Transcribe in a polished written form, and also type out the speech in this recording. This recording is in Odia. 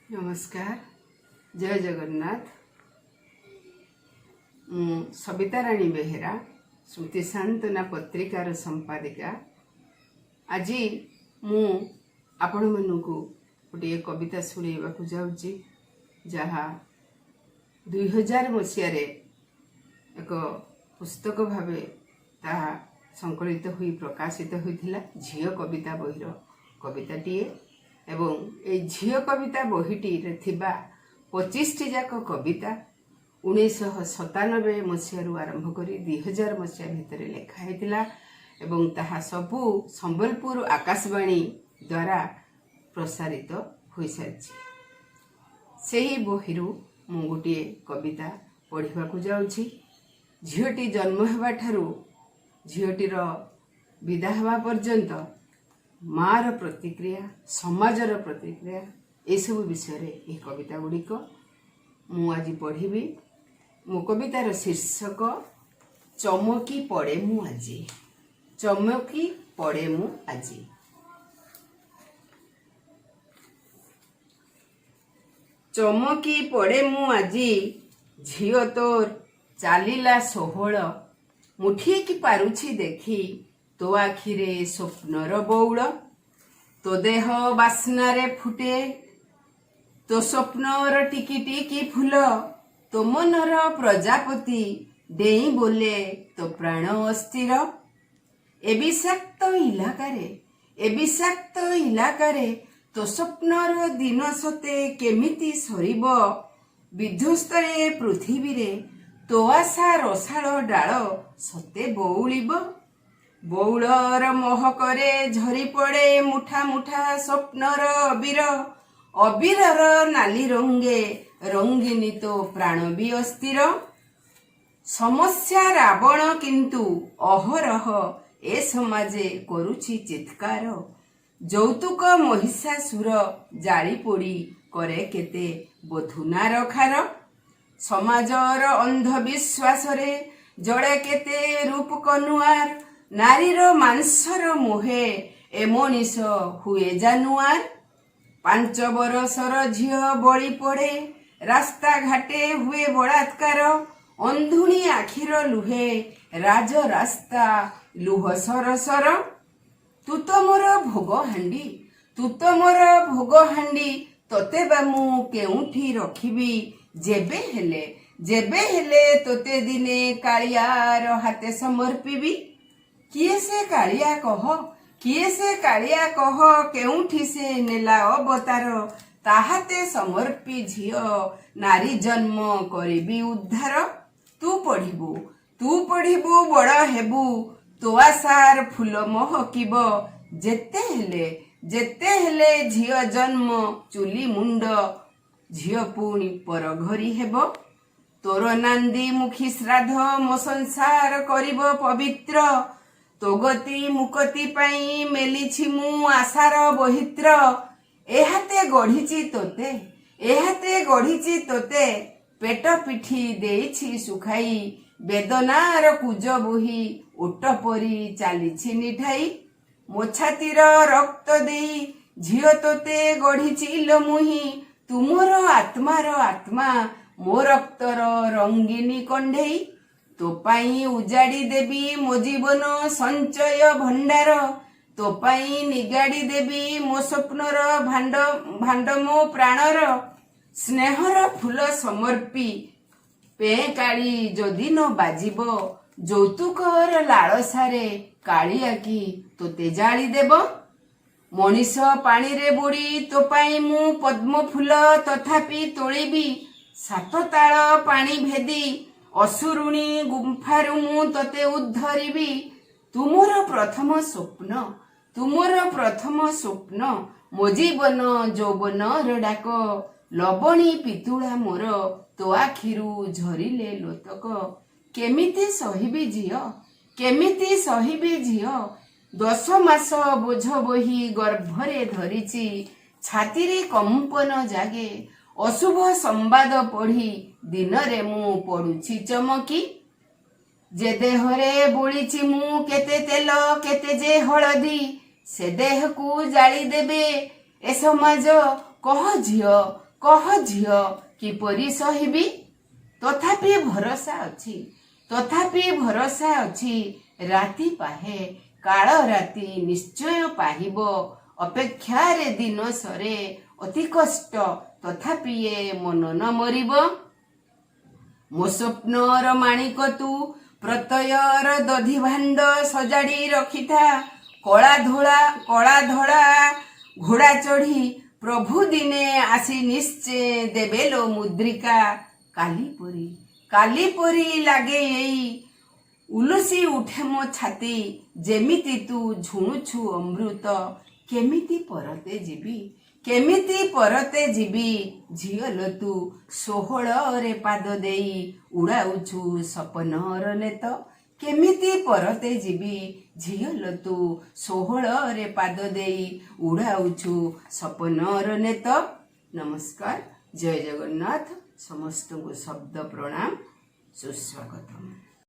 ନମସ୍କାର, ଜୟ ଜଗନ୍ନାଥ। ମୁଁ ସବିତା ରାଣୀ ବେହେରା, ସ୍ମୃତି ସାନ୍ତ୍ୱନା ପତ୍ରିକାର ସମ୍ପାଦିକା। ଆଜି ମୁଁ ଆପଣମାନଙ୍କୁ ଗୋଟିଏ କବିତା ଶୁଣାଇବାକୁ ଯାଉଛି, ଯାହା 2000 ମସିହାରେ ଏକ ପୁସ୍ତକ ଭାବେ ତାହା ସଂକଳିତ ହୋଇ ପ୍ରକାଶିତ ହୋଇଥିଲା। ଝିଅ କବିତା ବହିର କବିତାଟିଏ ଏବଂ ଏଇ ଝିଅ କବିତା ବହିଟିରେ ଥିବା 25ଟି ଯାକ କବିତା 1997 ମସିହାରୁ ଆରମ୍ଭ କରି 2000 ମସିହା ଭିତରେ ଲେଖା ହେଇଥିଲା ଏବଂ ତାହା ସବୁ ସମ୍ବଲପୁର ଆକାଶବାଣୀ ଦ୍ୱାରା ପ୍ରସାରିତ ହୋଇସାରିଛି। ସେହି ବହିରୁ ମୁଁ ଗୋଟିଏ କବିତା ପଢ଼ିବାକୁ ଯାଉଛି। ଝିଅଟି ଜନ୍ମ ହେବା ଠାରୁ ଝିଅଟିର ବିଦା ହେବା ପର୍ଯ୍ୟନ୍ତ ମାର ପ୍ରତିକ୍ରିୟା, ସମାଜର ପ୍ରତିକ୍ରିୟା, ଏସବୁ ବିଷୟରେ ଏହି କବିତା ଗୁଡ଼ିକ ମୁଁ ଆଜି ପଢ଼ିବି। ମୋ କବିତାର ଶୀର୍ଷକ "ଚମକି ପଡ଼େ ମୁଁ ଆଜି"। ଚମକି ପଡ଼େ ମୁଁ ଆଜି। ଚମକି ପଡ଼େ ମୁଁ ଆଜି, ଝିଅ ତୋର ଚାଲିଲା 16। ମୁଁ ଠିକ ପାରୁଛି ଦେଖି ତୋ ଆଖିରେ ସ୍ୱପ୍ନର ବଉଳ। ତୋ ଦେହ ବାସ୍ନାରେ ଫୁଟେ ତୋ ସ୍ୱପ୍ନର ଟିକି ଟିକି ଫୁଲ। ତୋ ମନର ପ୍ରଜାପତି ଡେଇଁ ବୋଲେ ତୋ ପ୍ରାଣ ଅସ୍ଥିର। ଏ ବିଷାକ୍ତ ଇଲାକାରେ, ଏ ବିଷାକ୍ତ ଇଲାକାରେ ତୋ ସ୍ୱପ୍ନର ଦିନ ସତେ କେମିତି ସରିବ? ବିଧ୍ୱସ୍ତ ଏ ପୃଥିବୀରେ ତୋ ଆଶା ରସାଳ ଡାଳ ସତେ ବଉଳିବ? ବଉଳର ମହକରେ ଝରି ପଡ଼େ ମୁଠା ମୁଠା ସ୍ୱପ୍ନର ଅବିର। ଅବିରର ନାଲି ରଙ୍ଗେ ରଙ୍ଗିନୀ ତୋ ପ୍ରାଣ ବି ଅସ୍ଥିର। ସମସ୍ୟା ରାବଣ କିନ୍ତୁ ଅହରହ ଏ ସମାଜେ କରୁଛି ଚିତ୍କାର। ଯୌତୁକ ମହିଷାସୁର ଜାଳି ପୋଡ଼ି କରେ କେତେ ବଧୂ ନାରଖାର। ସମାଜର ଅନ୍ଧବିଶ୍ୱାସରେ ଜଳେ କେତେ ରୂପ କନୁଆର। ନାରୀର ମାଂସର ମୋହେ ଏ ମଣିଷ ହୁଏ ଜାନୁଆର। 5 ବରଷର ଝିଅ ବଳି ପଡ଼େ, ରାସ୍ତା ଘାଟେ ହୁଏ ବଳାତ୍କାର। ଅନ୍ଧୁଣୀ ଆଖିର ଲୁହେ ରାଜ ରାସ୍ତା ଲୁହ ସରସର। ତୁ ତ ମୋର ଭୋଗ ହାଣ୍ଡି, ତୁ ତ ମୋର ଭୋଗ ହାଣ୍ଡି, ତତେ ବା ମୁଁ କେଉଁଠି ରଖିବି? ଯେବେ ହେଲେ, ଯେବେ ହେଲେ ତୋତେ ଦିନେ କାଳିଆର ହାତେ ସମର୍ପିବି। କିଏ ସେ କାଳିଆ କହ, କିଏ ସେ କାଳିଆ କହ, କେଉଁଠି ସେ ନେଲା ଅବତାର? ତାହାତେ ସମର୍ପି ଝିଅ ନାରୀ ଜନ୍ମ କରିବି ଉଦ୍ଧାର। ତୁ ପଢିବୁ, ତୁ ପଢିବୁ, ବଡ ହେବୁ, ତୋ ଆଶାର ଫୁଲ ମହକିବ। ଯେତେ ହେଲେ, ଯେତେ ହେଲେ ଝିଅ ଜନ୍ମ ଚୁଲି ମୁଣ୍ଡ, ଝିଅ ପୁଣି ପରଘରୀ ହେବ। ତୋର ନାନ୍ଦି ମୁଖୀ ଶ୍ରାଦ୍ଧ ମୋ ସଂସାର କରିବ ପବିତ୍ର। ତୋ ଗତି ମୁକତି ପାଇଁ ମେଲିଛି ମୁଁ ଆଶାର ବହିତ୍ର। ଏହାତେ ଗଢିଛି ତୋତେ, ଏହାତେ ଗଢିଛି ତୋତେ, ପେଟ ପିଠି ଦେଇଛି ଶୁଖାଇ। ବେଦନାର କୁଜ ବୋହି ଓଟ ପରି ଚାଲିଛି ନିଠାଇ। ମୋ ଛାତିର ରକ୍ତ ଦେଇ ଝିଅ ତୋତେ ଗଢିଛି ଲୋ ମୁହିଁ। ତୁମର ଆତ୍ମାର ଆତ୍ମା, ମୋ ରକ୍ତର ରଙ୍ଗିନୀ କଣ୍ଢେଇ। ତୋ ପାଇଁ ଉଜାଡ଼ି ଦେବି ମୋ ଜୀବନ ସଞ୍ଚୟ ଭଣ୍ଡାର। ତୋ ପାଇଁ ନିଗାଡ଼ି ଦେବି ମୋ ସ୍ୱପ୍ନର ଭାଣ୍ଡ ଭାଣ୍ଡ ମୋ ପ୍ରାଣର। ସ୍ନେହର ଫୁଲ ସମର୍ପି ପେଁ କାଳି ଯଦି ନ ବାଜିବ, ଯୌତୁକର ଲାଳସାରେ କାଳିଆ କି ତୋତେ ଜାଳି ଦେବ? ମଣିଷ ପାଣିରେ ବୁଡ଼ି ତୋ ପାଇଁ ମୁଁ ପଦ୍ମ ଫୁଲ ତଥାପି ତୋଳିବି। ସାତ ତାଳ ପାଣି ଭେଦି ଅସୁରୁଣୀ ଗୁମ୍ଫାରୁ ମୁଁ ତୋତେ ଉଦ୍ଧରିବି। ତୁମର ପ୍ରଥମ ସ୍ୱପ୍ନ, ତୁମର ପ୍ରଥମ ସ୍ୱପ୍ନ, ମୋ ଜୀବନ ଯୌବନର ଡାକ। ଲବଣୀ ପିତୁଳା ମୋର, ତୋ ଆଖିରୁ ଝରିଲେ ଲୋତକ କେମିତି ସହିବି ଝିଅ, କେମିତି ସହିବି ଝିଅ? 10 ମାସ ବୋଝ ବୋହି ଗର୍ଭରେ ଧରିଛି, ଛାତିରେ କମ୍ପନ ଜାଗେ। ଅଶୁଭ ସମ୍ବାଦ ପଢି ଦିନରେ ମୁଁ ପଡୁଛି ଚମକି। ଯେ ଦେହରେ ବୋଳିଛି ମୁଁ କେତେ ତେଲ, କେତେ ଯେ ହଳଦୀ, ସେ ଦେହକୁ ଜାଳି ଦେବେ ଏ ସମାଜ। କହ ଝିଅ, କହ ଝିଅ, କିପରି ସହିବି? ତଥାପି ଭରସା ଅଛି, ତଥାପି ଭରସା ଅଛି, ରାତି ପାହେ, କାଳ ରାତି ନିଶ୍ଚୟ ପାହିବ। ଅପେକ୍ଷାରେ ଦିନ ସରେ, ଅତି କଷ୍ଟ, ତଥାପି ଏ ମନ ନ ମରିବ। ମୋ ସ୍ୱପ୍ନର ମାଣିକ ତୁ, ପ୍ରତ୍ୟୟର ଦଧି ଭାଣ୍ଡ ସଜାଡି ରଖିଥା। କଳା ଧୋଳା, କଳା ଧଳା ଘୋଡ଼ା ଚଢି ପ୍ରଭୁ ଦିନେ ଆସି ନିଶ୍ଚେ ଦେବେ ଲୋ ମୁଦ୍ରିକା। କାଲି ପରି, କାଲି ପରି ଲାଗେ ଏଇ, ଉଲୁସି ଉଠେ ମୋ ଛାତି, ଯେମିତି ତୁ ଝୁଣୁଛୁ ଅମୃତ। କେମିତି ପରତେ ଯିବି, କେମିତି ପରତେ ଯିବି? ଝିଅ ଲୋ, ତୁ 16ରେ ପାଦ ଦେଇ ଉଡାଉଛୁ ସପନର ନେତ। କେମିତି ପରତେ ଯିବି? ଝିଅ ଲୋ, ତୁ 16ରେ ପାଦ ଦେଇ ଉଡାଉଛୁ ସପନର ନେତ। ନମସ୍କାର, ଜୟ ଜଗନ୍ନାଥ। ସମସ୍ତଙ୍କୁ ଶବ୍ଦ ପ୍ରଣାମ, ସୁସ୍ୱାଗତମ।